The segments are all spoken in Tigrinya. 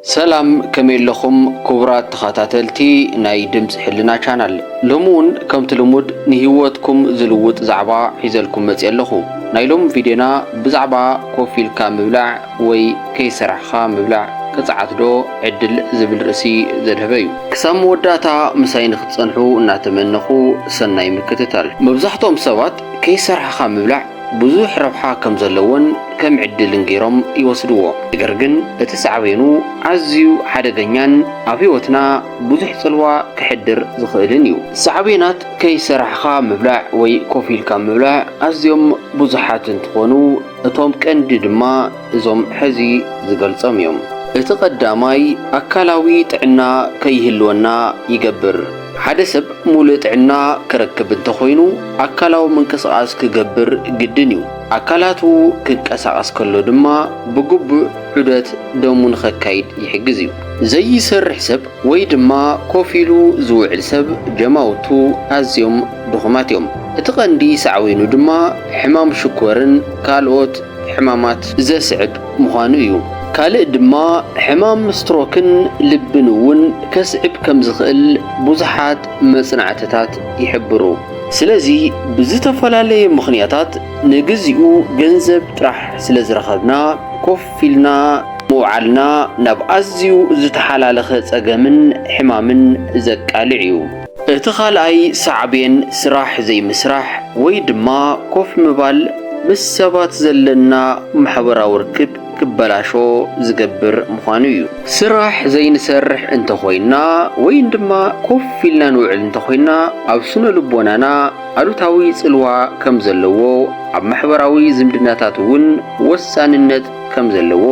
ሰላም፣ ከመይ ኣለኹም ክቡራት ተኸታተልቲ ናይ ድምፂ ሕልና ቻናል? ሎሚ እውን ከምቲ ልሙድ ንህይወትኩም ዝልውጥ ዛዕባ ሒዘልኩም መፅየ ኣለኹ። ናይ ሎሚ ቪድዮና ብዛዕባ ኮፍ ኢልካ ምብላዕ ወይ ከይሰራሕኻ ምብላዕ ቅፅዓት ዶ ዕድል ዝብል ርእሲ ዘድህበ እዩ። ክሳብ መወዳእታ ምሳይ ንክትፀንሑ እናተመነኹ ሰናይ ምክትታል። መብዛሕትኦም ሰባት ከይሰራሕኻ ምብላዕ ብዙሕ ረብሓ ከም ዘለዎን ከም ዕድልን ገይሮም ይወስድዎ። ነገር ግን እቲ ሳዕቤኑ ኣዝዩ ሓደገኛን ኣብ ህይወትና ብዙሕ ጽልዋ ከሕድር ዝኽእልን እዩ። ሳዕቤናት ከይሰራሕኻ ምብላዕ ወይ ኮፍ ኢልካ ምብላዕ ኣዝዮም ብዙሓት እንትኾኑ፣ እቶም ቀንዲ ድማ እዞም ሕዚ ዝገልጾም እዮም። እቲ ቀዳማይ፣ ኣካላዊ ጥዕና ከይህልወና ይገብር። ሓደ ሰብ ሙሉእ ጥዕና ክረክብ እንተኾይኑ፣ ኣካላዊ ምንቅስቓስ ክገብር ግድን እዩ። ኣካላቱ ክንቀሳቐስ ከሎ ድማ ብግቡእ ዑደት ደሙ ንኸካይድ ይሕግዝ እዩ። ዘይሰርሕ ሰብ ወይ ድማ ኮፍ ኢሉ ዝውዕል ሰብ ጀማውቱ ኣዝዮም ድኹማት እዮም። እቲ ቀንዲ ሳዕቤኑ ድማ ሕማም ሽኮርን ካልኦት ሕማማት ዘስዕብ ምዃኑ እዩ። ካልእ ድማ ሕማም ስትሮክን ልብን እውን ከስዕብ ከም ዝኽእል ብዙሓት መጽናዕትታት ይሕብሩ። ስለዚ ብዝተፈላለየ ምኽንያታት ንግዚኡ ገንዘብ ጥራሕ ስለ ዝረኸብና ኮፍ ኢልና ምውዓልና ናብ ኣዝዩ ዝተሓላለኸ ጸገምን ሕማምን ዘቃልዕ እዩ። እቲ ካልኣይ ሳዕቤን ስራሕ ዘይምስራሕ ወይ ድማ ኮፍ ምባል ምስ ሰባት ዘለና ማሕበራዊ ርክብ ክበላሾ ዝገብር ምዃኑ እዩ። ስራሕ ዘይንሰርሕ እንተኾይንና ወይ ድማ ኮፍ ኢልና ንውዕል እንተኾይንና ኣብ ስነ ልቦናና ኣሉታዊ ጽልዋ ከም ዘለዎ፣ ኣብ ማሕበራዊ ዝምድናታት እውን ወሳንነት ከም ዘለዎ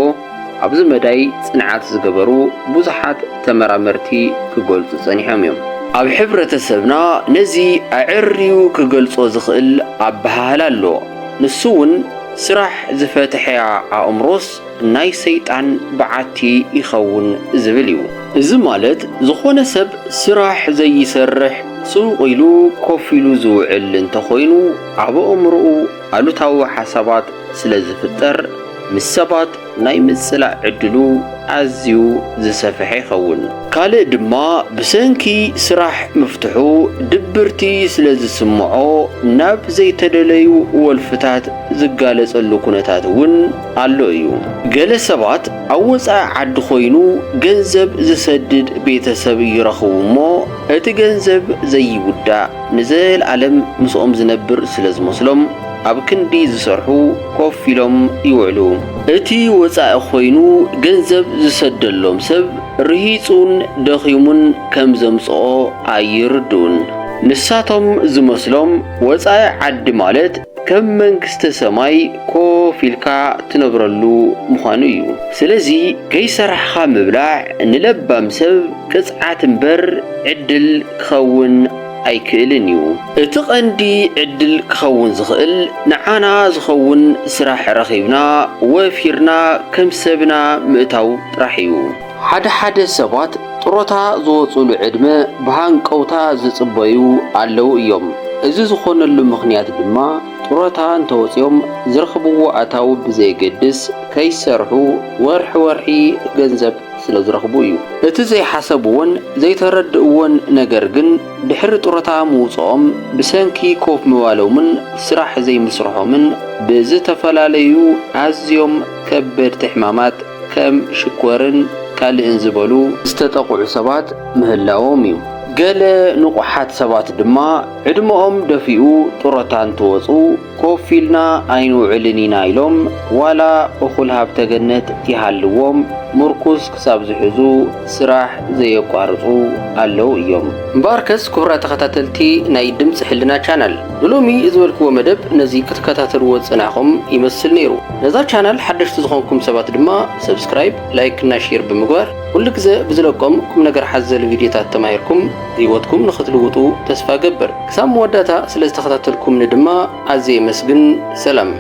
ኣብዚ መዳይ ጽንዓት ዝገበሩ ብዙሓት ተመራመርቲ ክገልጹ ጸኒሖም እዮም። ኣብ ሕብረተሰብና ነዚ ኣዐርዩ ክገልጾ ዝኽእል ኣበሃህላ ኣሎ። ንሱ እውን ስራሕ ዝፈትሕያ ኣእምሮስ ናይ ሰይጣን በዓቲ ይኸውን ዝብል እዩ። እዚ ማለት ዝኾነ ሰብ ስራሕ ዘይሰርሕ ስቕ ኢሉ ኮፍ ኢሉ ዝውዕል እንተኾይኑ ኣብ ኣእምሮኡ ኣሉታዊ ሓሳባት ስለ ዝፍጠር ምስ ሰባት ናይ ምጽላእ ዕድሉ ኣዝዩ ዝሰፍሐ ይኸውን። ካልእ ድማ ብሰንኪ ስራሕ ምፍትሑ ድብርቲ ስለ ዝስምዖ ናብ ዘይተደለዩ ወልፍታት ዝጋለጸሉ ኩነታት እውን ኣሎ እዩ። ገለ ሰባት ኣብ ወጻኢ ዓዲ ኮይኑ ገንዘብ ዝሰድድ ቤተሰብ ይረኽቡ እሞ እቲ ገንዘብ ዘይውዳእ ንዘለኣለም ምስኦም ዝነብር ስለ ዝመስሎም ኣብ ክንዲ ዝሰርሑ ኮፍ ኢሎም ይውዕሉ። እቲ ወጻኢ ኮይኑ ገንዘብ ዝሰደሎም ሰብ ርሂጹን ደኺሙን ከም ዘምጽኦ ኣይርድኡን። ንሳቶም ዝመስሎም ወጻኢ ዓዲ ማለት ከም መንግስተ ሰማይ ኮፍ ኢልካ ትነብረሉ ምዃኑ እዩ። ስለዚ ከይሰራሕኻ ምብላዕ ንለባም ሰብ ቅጽዓት እምበር ዕድል ክኸውን ኣይክእልን እዩ። እቲ ቀንዲ ዕድል ክኸውን ዝኽእል ንዓና ዝኸውን ስራሕ ረኺብና ወፊርና ከም ሰብና ምእታው ጥራሕ እዩ። ሓደ ሓደ ሰባት ጥሮታ ዝወጹሉ ዕድመ ብሃንቀውታ ዝጽበዩ ኣለዉ እዮም። እዚ ዝኾነሉ ምኽንያት ድማ ጥሮታ እንተወጺኦም ዝረኽብዎ ኣታዊ ብዘየገድስ ከይሰርሑ ወርሒ ወርሒ ገንዘብ ስለ ዝረኽቡ እዩ። እቲ ዘይሓሰብዎን ዘይተረድእዎን ነገር ግን ድሕሪ ጥሮታ ምውጽኦም ብሰንኪ ኮፍ ምባሎምን ስራሕ ዘይምስርሖምን ብዝተፈላለዩ ኣዝዮም ከበድቲ ሕማማት ከም ሽኮርን ካልእን ዝበሉ ዝተጠቕዑ ሰባት ምህላዎም እዩ። ገለ ንቑሓት ሰባት ድማ ዕድመኦም ደፊኡ ጥሮታ እንትወጹ ኮፍ ኢልና ኣይንውዕልን ኢና ኢሎም ዋላ እኹል ሃብተ ገነት ይሃልዎም ምርኩስ ክሳብ ዝሕዙ ስራሕ ዘየቋርጹ ኣለዉ እዮም። እምበኣርከስ ክቡራት ተኸታተልቲ ናይ ድምፂ ሕልና ቻናል ንሎሚ ዝበልክዎ መደብ ነዚ ክትከታተልዎ ዝጸናሕኹም ይመስል ነይሩ። ነዛ ቻናል ሓደሽቲ ዝኾንኩም ሰባት ድማ ሰብስክራይብ፣ ላይክ እና ሼር ብምግባር ኩሉ ግዘ ብዝለቆም ቁም ነገር ሓዘል ቪድዮታት ተማሂርኩም ህይወትኩም ንኽትልውጡ ተስፋ ገብር። ክሳብ መወዳእታ ስለ ዝተኸታተልኩምኒ ድማ ኣዝየ የመስግን። ሰላም።